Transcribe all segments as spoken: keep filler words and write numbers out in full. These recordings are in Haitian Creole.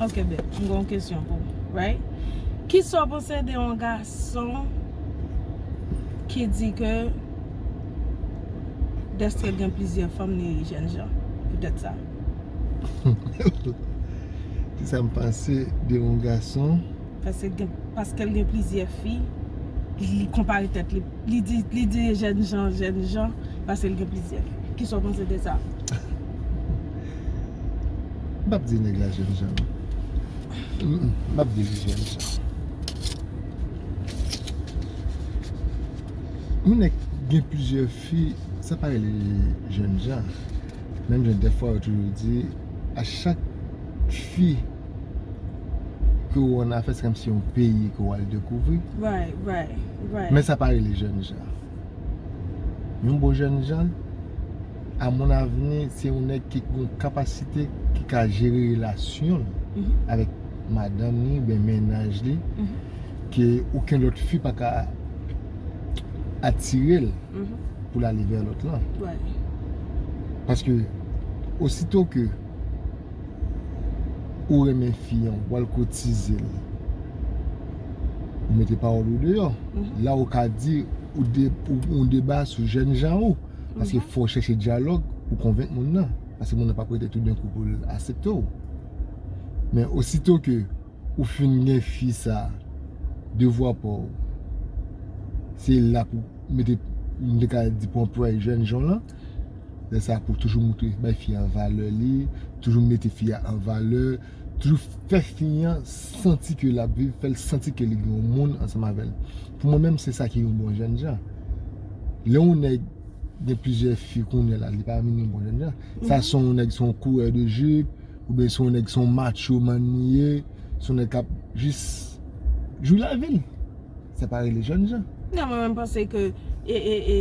Ok, babe, m gen yon kesyon pou ou, right? Kisa w panse de yon gason ki di ke dèske l gen plizyè fanm, li jènjan? Poutèt sa. Kisa m panse de yon gason? Paske gen, paske l gen plizyè fi, li konpare tèt li, li di, li di jènjan, jènjan, paske l gen plizyè fi. Kisa w panse de sa? M p ap di nèg la jènjan, non. Mm, mm, m p ap di li jènjan. Yon nèg gen plizyè fi, sa pa rele jènjan. Menm jan dèfwa yo toujou di, a chak fi ke w an afè, se kòmsi yon peyi ke w al dekouvri. Right, right, right. Men sa pa rele jènjan. Yon bon jènjan, a mon avni, se yon nèg ki gen kapasite, ki ka jere relasyon l avèk madanm li oubyen mennaj li, ke okenn lòt fi pa ka atire l pou l ale vè lòt lan. Right. Paske osito ke ou renmen fi an, ou al kotize l, ou mete pawòl ou deyò. La ou ka di ou de, ou, ou deba sou jènjan ou. Paske fò w chèche dyalòg pou konvenk moun nan. Paske moun nan p ap rete toudenkou pou l aksepte w. Men osito ke ou fin gen fi sa, devwa pa w, se la pou mete, m te ka di pou anplwaye jènjan w lan. Lè sa pou toujou moutre, bay fi an valè li, toujou mete fi a an valè, toujou fè fi an santi ke l ap viv, fè l santi ke li gen yon moun ansanm avè l. Pou mwen menm, se sa ki yon bon jènjan. Lè yon nèg gen plizyè fi kounye a la, li pa vin yon bon jènjan. Sa se yon nèg, se yon kourè de jip, oubyen se yon nèg, se yon macho man li ye, se yon nèg k ap jis jwi lavi l. Sa pa rele jènjan. Non, mwen menm panse ke e, e, e,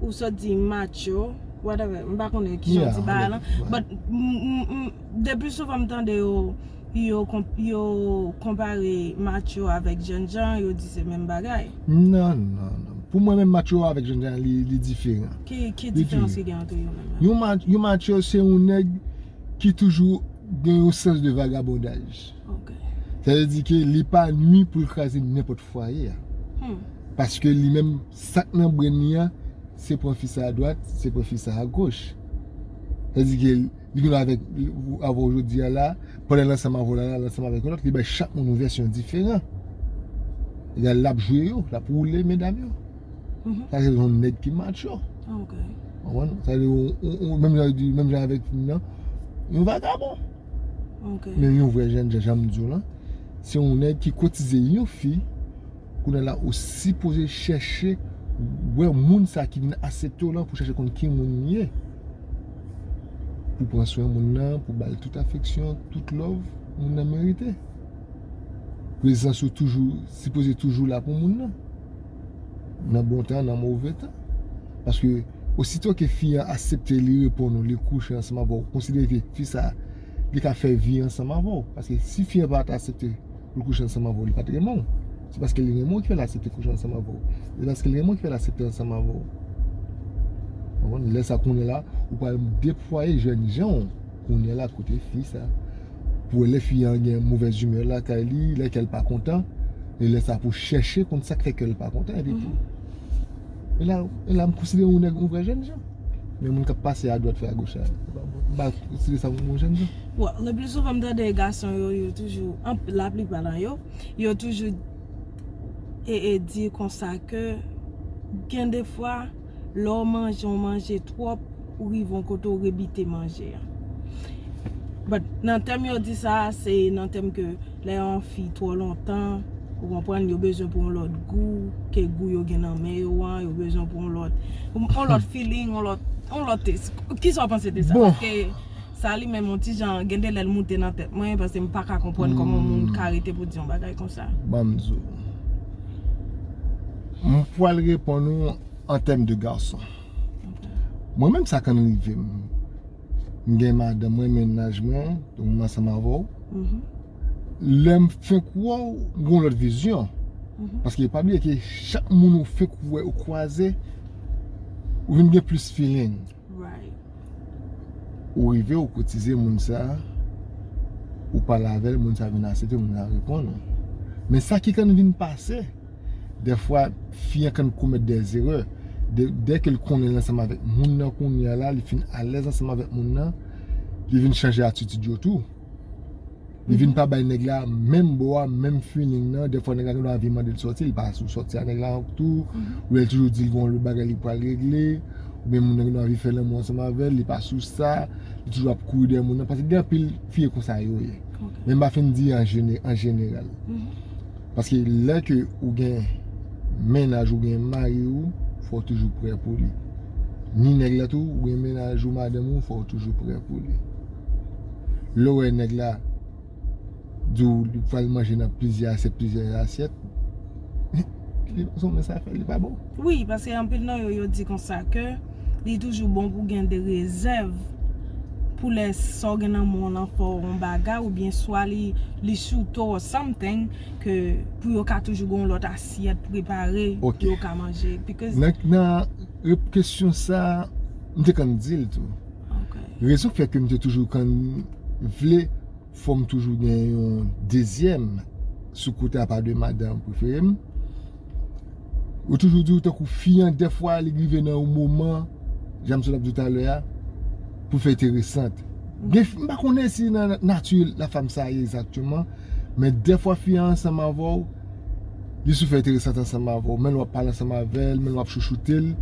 ou sot di macho, whatever, m pa konnen kijan w di bagay lan. But m, m, m, de pli souvan m tande yo, yo, yo konpare macho avèk jènjan, yo di se menm bagay. Non, non, non. Pou mwen menm macho avèk jènjan li, li diferan. Ki, ki diferans ki gen ant yo menm? Yon, yon macho se yon nèg ki toujou gen yon sans de vagabondaj. Ok. Sa vle di ke li pa nwi pou l kraze nenpòt fwaye a. Paske li menm, sa k nan brenn li an, se pran fi sa a dwat, se pran fi sa a goch. Sa vle di ke li gen avèk, avè w jodi a la, pandan l ansanm avè w la, l ansanm avèk yon lòt, li bay chak moun yon vèsyon diferan. Egal, l ap jwe yo, l ap woule medam yo. Sa se yon nèg ki macho. Ok. Konprann? Sa se yon, yon, yon, menm jan, menm jan avèk fi nan, yon vagabon. Ok. Men yon vrè jènjan, jan m di w lan, se yon nèg ki kotize yon fi, kounye a la ou sipoze chèche wè moun sa ki vin aksepte w lan pou chèche konn ki moun li ye. Pou pran swen moun nan, pou ba l tout afeksyon, tout love moun nan merite. Prezans ou toujou, sipoze toujou la pou moun nan. Nan bon tan, nan move tan. Paske osito ke fi an aksepte li reponn ou, li kouche ansanm avè w, konsidere ke fi sa, li ka fè vi ansanm avè w. Paske si fi an pa t aksepte pou l kouche ansanm avè w, li pa t renmen w. Se paske li renmen w ki fè l aksepte kouche ansanm avè w. Se paske li renmen w ki fè l aksepte ansanm avè w. Konprann? Lè sa kounye la, ou pral deplwaye jènjan w kounye la kote fi sa. Pou lè fi an gen movèz imè lakay li, lè kè l pa kontan, e lè sa pou chèche konn sa k fè kè l pa kontan, epi tou. E la, e la m konsidere yon nèg yon vrè jènjan. Men moun k ap pase adwat fè agoch la, m pa konsidere sa yon jènjan. Bon, le pli souvan m tande gason yo, yo toujou, an, laplipa nan yo, yo toujou e, e di konsa ke gen de fwa, lè w manje yon manje twòp, ou rive yon kote w rebite manje an. But nan tèm yo di sa, se nan tèm ke lè yon fi twò lontan, ou konprann, yo bezwen pou yon lòt gou ke gou yo gen nan men yo an, yo bezwen pou yon lòt, yon lòt feeling, yon lòt, yon lòt taste. Kisa w panse de sa? Bon. Paske sa li menm yon ti jan, gen de lè l moute nan tèt mwen, paske m pa ka konprann kòman yon moun ka rete pou di yon bagay konsa. Ban m di w. M pral reponn ou an tèm de gason. Mwen menm sa konn rive m. M gen madanm mwen, mennaj mwen, donk m ansanm avè w. Lè m fenk wè w, m gen yon lòt vizyon. Paske pa bliye ke chak moun ou fenk wè, ou kwaze, ou vin gen plis feeling. Right. Ou rive, ou kotize moun sa, Ou pale avè l, moun sa vin aksepte, moun sa reponn ou. Men sa ki konn vin pase, dèfwa, fi an konn komèt dè zerè. Dè, dèke l konnen l ansanm avèk moun nan kounye a la, li fin alèz ansanm avèk moun nan, li vin chanje atitid yo tou. Li vin pa bay nèg la menm bò a, menm feeling nan. Dèfwa, nèg la gen dwa anvi mande l sòti, li pa sou sòti a nèg la tou. Oubyen l toujou di l gen yon lòt bagay li pral regle. Oubyen moun nan gen dwa anvi fè lanmou ansanm avè l, li pa sou sa. Li toujou ap kouri dèyè moun nan. Paske gen anpil fi e konsa yo ye. Men m pa fin di an jene-, an jeneral. Paske lè ke ou gen mennaj ou gen mari ou, fò w toujou prè pou li. Ni nèg la tou, ou gen mennaj ou madanm ou, fò w toujou prè pou li. Lè w wè nèg la di w li pral manje nan plizyè asyèt, plizyè asyèt, li, sa w wè sa fè, li pa bon. Wi, paske anpil nan yo, yo di konsa ke li toujou bon pou gen de rezèv pou lè sa w gen nan men w lan fè w yon bagay, oubyen swa li, li choute w or something, ke pou yo ka toujou gen yon lòt asyèt prepare pou yo ka manje. Because Nan, nan rep-, kesyon sa, m te konn di l tou. Rezon k fè ke m te toujou konn vle fò m toujou gen yon dezyèm sou kote apa de madanm prefere m. Ou toujou di w tankou fi an, dèfwa li rive nan yon moman, jan m sot ap di w talè a, pou fè enteresant. Gen, m pa konnen si nan nati la fanm sa ye egzakteman, men dèfwa fi an ansanm avè w, li sou fè enteresant ansanm avè w, men l w ap pale ansanm avè l, men l w ap chouchoute l,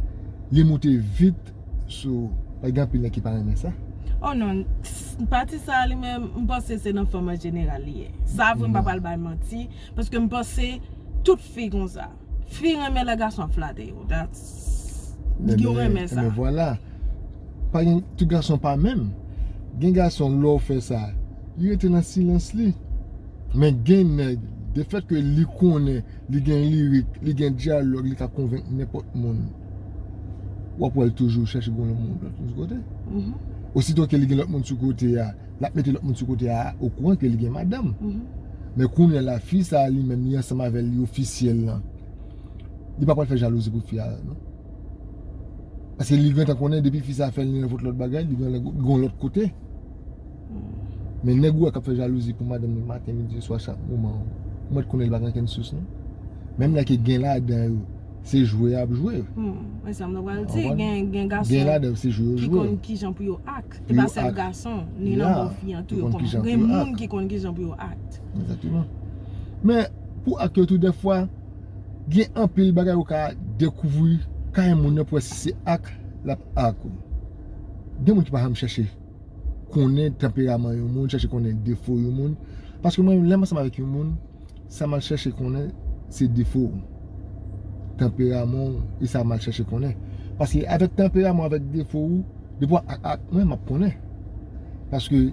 li moute vit, So, pa gen anpil nèg ki pa renmen sa. Oh non, s-, pati sa a li menm, m panse se nan fanm an jeneral li ye. Sa vre, m pa pral bay manti, paske m panse tout fi konsa. Fi renmen lè gason ap flate yo. That's, yo renmen sa. Men vwala. Pa gen, tout gason pa menm. Gen gason, lè w fè sa, li rete nan silans li. Men gen nèg, de fèt ke li konnen, li gen lirik, li gen dyalòg, li ka konvenk nenpòt moun. W ap wè l toujou chèche gen lòt moun, lòt moun sou kote. Osito ke li gen lòt moun sou kote a, l ap mete lòt moun sou kote a okouran ke li gen madanm. Men kounye a la, fi sa a li menm, li ansanm avè l, li ofisyèl lan. Li pa pral fè jalouzi pou fi a, non. Paske li gentan konnen depi fi sa a fè l nenpòt lòt bagay, li gen, gen lòt kote. Men nèg ou wè k ap fè jalouzi pou madanm li maten, midi, swa, chak moman, ou mèt konnen li pa gen okenn sous, non. Menm lè ke gen ladan yo, se jwe y ap jwe. Hmm, men sa m ta pral di, gen, gen gason ki konn kijan pou yo act. E pa sèl gason, ni nan bò fi an tou, yo konn. Gen moun ki konn kijan pou yo act. Egzakteman. Men, pou act yo tou, dèfwa, gen anpil bagay ou ka dekouvri kay moun nan pou wè si se act l ap act ou. Gen moun ki pa janm chèche konnen tanperaman yon moun, chèche konnen defo yon moun. Paske mwen, lè m ansanm avèk yon moun, sa m al chèche konnen, se defo w. Tanperaman w, e sa m al chèche konnen. Paske avèk tanperaman w, avèk defo w, depi w ak, ak mwen, m ap konnen. Paske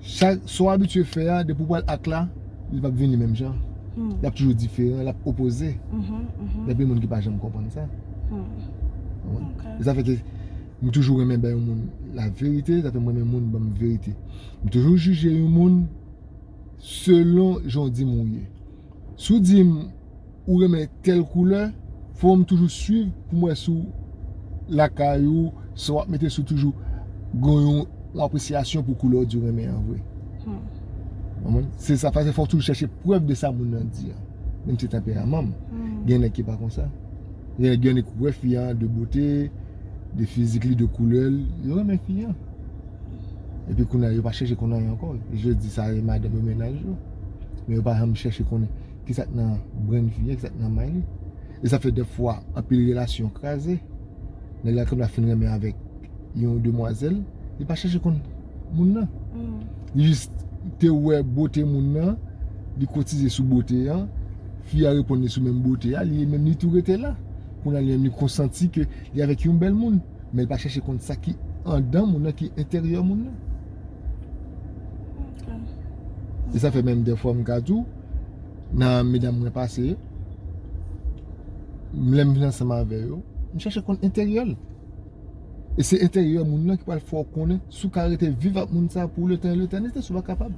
sa, sa w abitye fè a, depi w pral ak la, li p ap vini menm jan. L ap toujou diferan, l ap opoze. Gen anpil moun ki pa janm konprann sa. E sa fè ke m toujou renmen bay yon moun laverite, sa fè m renmen moun ban m verite. M toujou jije yon moun selon jan w di m ou ye. Si w di m ou renmen tèl koulè, fò m toujou swiv pou m wè si w lakay ou, sa w ap mete sou toujou gen yon, yon apresyasyon pou koulè w di w renmen an vre. Konprann? Se sa, fò w toujou chèche prèv de sa moun nan di an. Menm se tanperaman m. Gen nèg ki pa konsa. Gen, gen nèg ki wè fi an de bote, de fizik li, de koulè l, yo renmen fi an. Epi kounye a, yo pa chèche konn anyen ankò. Yo di sa e madanm yo, mennaj yo. Men yo pa janm chèche konnen kisa k nan brenn fi an, kisa k nan may li. E sa fè dèfwa anpil relasyon kraze. Nèg la konn ap fin renmen avèk yon demwazèl, li pa chèche konn moun nan. Li jis te wè bote moun nan, li kotize sou bote an, fi a reponn li sou menm bote a, li menm li tou rete la. Kounye a li menm li konsanti ke li avèk yon bèl moun. Men l pa chèche konn sa ki anndan moun nan, ki enteryè moun nan. E sa fè menm dèfwa m ka di w, nan medam mwen pase yo, lè m vin ansanm avè yo, m chèche konn enteryè l. E se enteryè moun nan ki pral fè w konnen si w ka rete viv ak moun sa pou letan e letènite, si w pa kapab.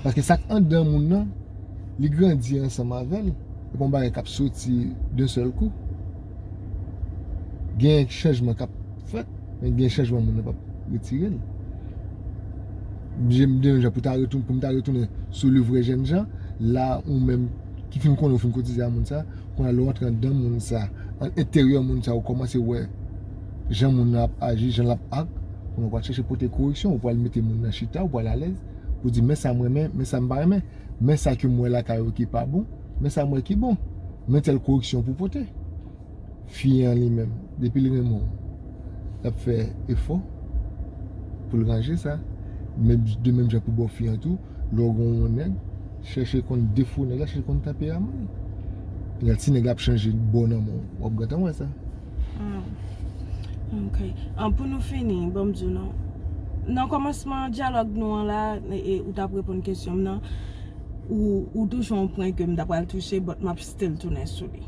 Paske sa k anndan moun nan, li grandi ansanm avè l. E pa yon bagay k ap soti d'un sèl kou. Gen chanjman k ap fèt, men gen chanjman moun nan p ap retire l. Jan m di w, pou ta retoun, pou m ta retounen sou le vrè jènjan, la ou menm ki fin konnen ou fin kotize a moun sa, kounye a lè w antre anndan moun sa, an enteryè moun sa, ou kòmanse wè jan moun nan ap aji, jan l ap ak, kounye a ou pral chèche pote koreksyon, ou pral mete moun nan chita, ou pral alèz, pou di men sa m renmen, men sa m pa renmen, men sa ke m wè lakay ou ki pa bon, men sa m wè ki bon, men tèl koreksyon pou pote. Fi an li menm, depi l renmen w, l ap fè efò pou l ranje sa. Menm, de menm jan pou bò fi an tou, lè w gen yon nèg, chèche konn defo nèg la, chèche konn tanperaman l. Egal, si nèg la ap chanje bò nan men w, w ap gentan wè sa. Ok. An, pou nou fini, ban m di w non. Nan kòmansman dyalòg nou an la, e, e, ou t ap reponn kesyon m nan, ou, ou touche yon pwen ke m ta pral touche, but m ap still tounen sou li.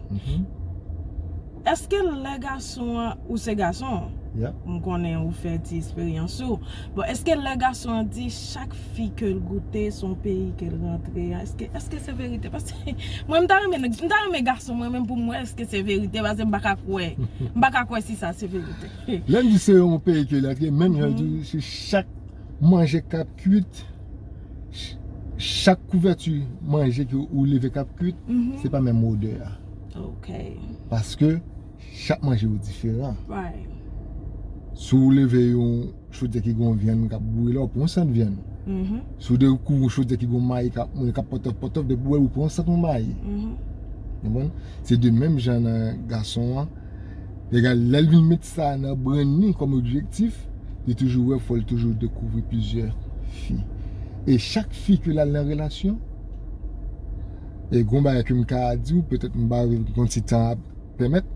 Èske lè gason an, ou se gason, m konnen ou fè ti esperyans ou, bon, èske lè gason an di chak fi ke l goute, se yon peyi ke l rantre a, èske, èske se verite? Paske mwen, m ta renmen, m ta renmen gason mwen menm pou m wè èske se verite, paske m pa ka kwè, m pa ka kwè si sa se verite. Lè m di se yon peyi ke l rantre, menm jan di, se chak manje k ap kwit, ch- chak kouvèti manje ke ou leve k ap kwit, se pa menm odè a. Ok. Paske chak manje yo diferan. Right. Si w leve yon chodyè ki gen yon vyann k ap bouyi la, ou pran yon sant vyann. Si w dekouvri yon chodyè ki gen yon mayi k ap moulen, k ap pòtòf pòtòf, depi w wè, ou pran yon sant yon mayi. Konprann? Se de menm jan nan gason an. Egal, lè l vin met sa nan brenn li kòm objektif, li toujou wè fò l toujou dekouvri plizyè fi. E chak fi ke l al nan relasyon, e gon bagay ke m ka di w, petèt m pa gen ti tan ap pèmèt,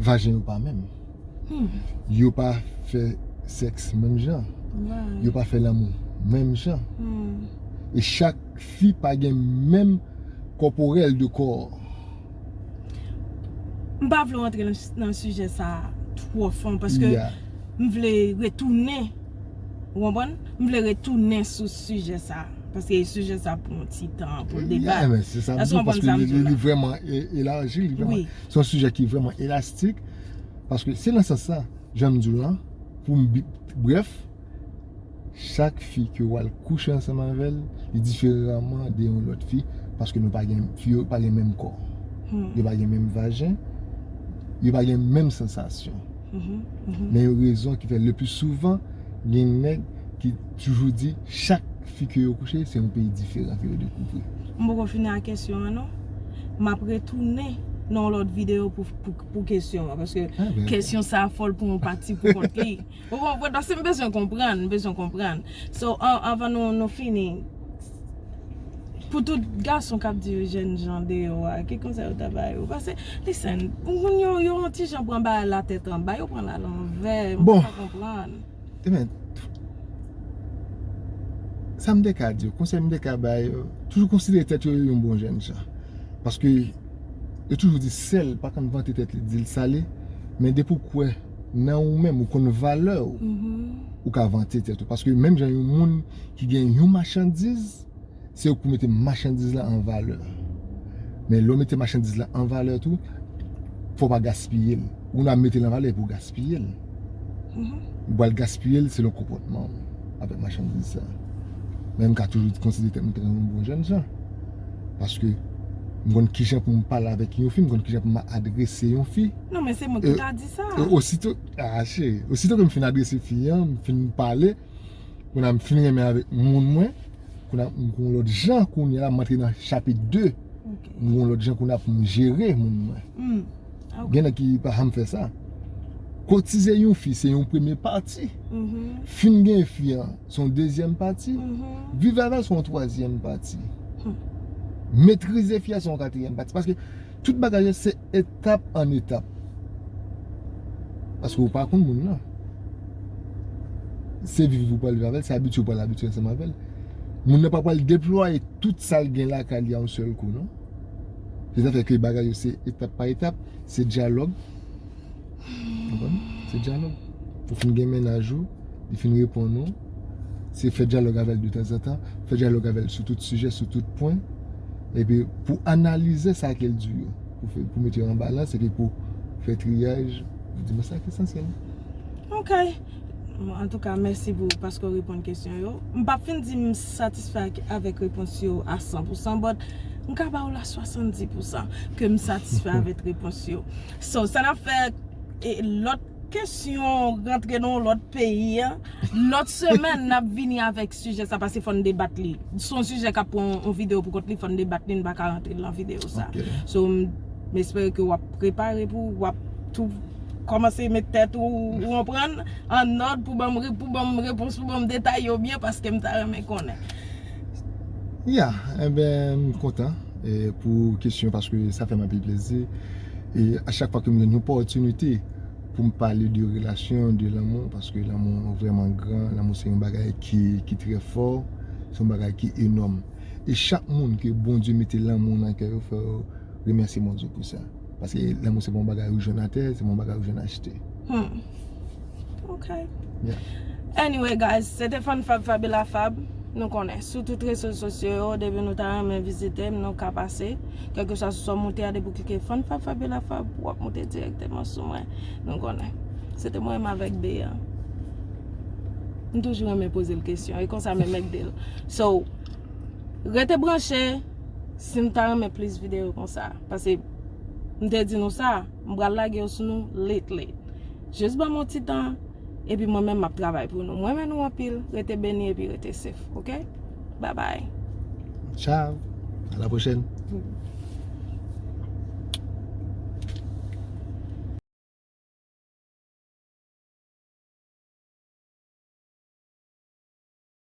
vajen yo pa menm. Yo pa fè sèks menm jan. Yo pa fè lanmou menm jan. E chak fi pa gen menm kòporèl de kò. M pa vle w antre nan, nan sijè sa a twò fon, paske m vle retounen, ou konprann? M vle retounen sou sijè sa a, paske sijè sa a pran yon ti tan pou l deba. Èske sa m di w, paske li, li vrèman e- elaji, li vrèman, se yon sijè ki vrèman elastik, paske se nan sans sa, jan m di w lan, pou m bi- brèf, chak fi ke w al kouche ansanm avè l, li diferaman de yon lòt fi, paske nou pa gen, fi yo pa gen menm kò. Yo pa gen menm vajen, yo pa gen menm sansasyon. Men yon rezon ki fè le pli souvan, gen nèg ki toujou di chak fi ke yo kouche, se yon peyi diferan ke yo dekouvri. M poko fini ak kesyon an non. M ap retounen nan yon lòt videyo pou, pou, pou kesyon an, paske kesyon sa a fò l pran yon pati pou kont li. Ou konprann? Paske m bezwen konprann, m bezwen konprann. So, an- anvan nou, nou fini, pou tout gason k ap di yo jènjan deyò a, ki konsèy ou ta ba yo? Paske, listen, moun yo, yo yon ti jan pran bagay la tèt anba, yo pran l alanvè, m pa ka konprann. Ebyen, sa m te ka di yo, konsèy m te ka ba yo, toujou konsidere tèt yo yon bon jènjan. Paske yo toujou di sèl pa konn vante tèt li, di l sale, men depi w kwè nan ou menm, ou konn valè w, ou ka vante tèt ou. Paske menm jan yon moun ki gen yon machandiz, se ou k pou mete machandiz la an valè. Men lè w mete machandiz la an valè tou, fò w pa gaspiye l. Ou nan mete l an valè pou w gaspiye l. Ou pral gaspiye l selon konpòtman w avèk machandiz sa. Men m ka toujou konsidere tèt mwen tankou yon bon jènjan. Paske m konn kijan pou m pale avèk yon fi, m konn kijan pou m adrese yon fi. Non, men se mwen ki ta di sa. E osito, ah, cheri, osito ke m fin adrese fi an, m fin pale, kounye a m fin renmen avèk moun mwen, kounye a m gen yon lòt jan, kounye a m antre nan chapit de. M gen yon lòt jan kounye a pou m jere moun mwen. Gen nèg ki pa janm fè sa. Kotize yon fi, se yon premye pati. Fin gen fi an, se yon dezyèm pati. Viv avè l, se yon twazyèm pati. Metrize fi an, se yon katriyèm pati. Paske tout bagay yo se etap an etap. Paske ou pa konn moun nan. Se viv ou pral viv avè l, se abitye ou pral abitye ansanm avè l. Moun nan pa pral deplwaye tout sa l gen lakay li a yon sèl kou, non. Se sa fè ke bagay yo se etap pa etap, se dyalòg. Ou konprann? Se dyalòg. Ou fin gen mennaj ou, li fin reponn ou, se fè dyalòg avè l de tanzantan, fè dyalòg avè l sou tout sijè, sou tout pwen. Epi pou analize sa ke l di yo, pou fè, pou mete yo an balans, epi pou fè triyaj, pou di men sa ki esansyèl. Ok. Antouka, mèsi pou paske w reponn kesyon yo. M p ap fin di m satisfè ak- avèk repons yo a san pou san, but m ka ba w la swasanndis pou san ke m satisfè avèk repons yo. So, sa n ap fè e, lòt kesyon rantre nan yon lòt peyi an. Lòt semèn, n ap vini avèk sijè sa, paske fò n debat li. Se yon sijè k ap pran yon videyo pou kont li, fò n debat li, n pa ka rantre nan videyo sa. Ok. So, m, m espere ke w ap prepare pou w ap tou kòmanse met tèt ou, ou konprann, an nòd pou ban m re- pou ban m repons, pou ban m detay yo byen, paske m ta renmen konnen. Ya, enben, m kontan e, pou kesyon paske sa fè m anpil plezi. E a chak fwa ke m jwenn yon opòtinite pou m pale de relasyon, de lanmou, paske lanmou vrèman gran, lanmou se yon bagay ki, ki trè fò, se yon bagay ki enòm. E chak moun ke Bondye mete lanmou nan kè yo, fò yo remèsye Bondye pou sa. Paske lanmou se pa yon bagay ou jwenn atè, se pa yon bagay ou jwenn achte. Hmm. Ok. Yeah. Anyway, guys, se te Fann Fab Fabiola Fab. Nou konnen, sou tout rezo sosyo yo, depi nou ta renmen vizite m, nou ka pase. Kèlkeswa sou sa w moute a, depi w klike Fann Fab Fabiola Fab, w ap moute dirèkteman sou mwen. Nou konnen. Se te mwen menm avèk B an. M toujou renmen poze l kesyon. E konsa menm èk D l. So, rete branche si n ta renmen plis videyo konsa. Paske m te di nou sa, m pral lage yo sou nou lit lit. Jis ban m yon ti tan, epi mwen menm m ap travay pou nou. Mwen renmen nou anpil, rete beni epi rete safe, ok? Bye bye. Ciao. À la prochaine.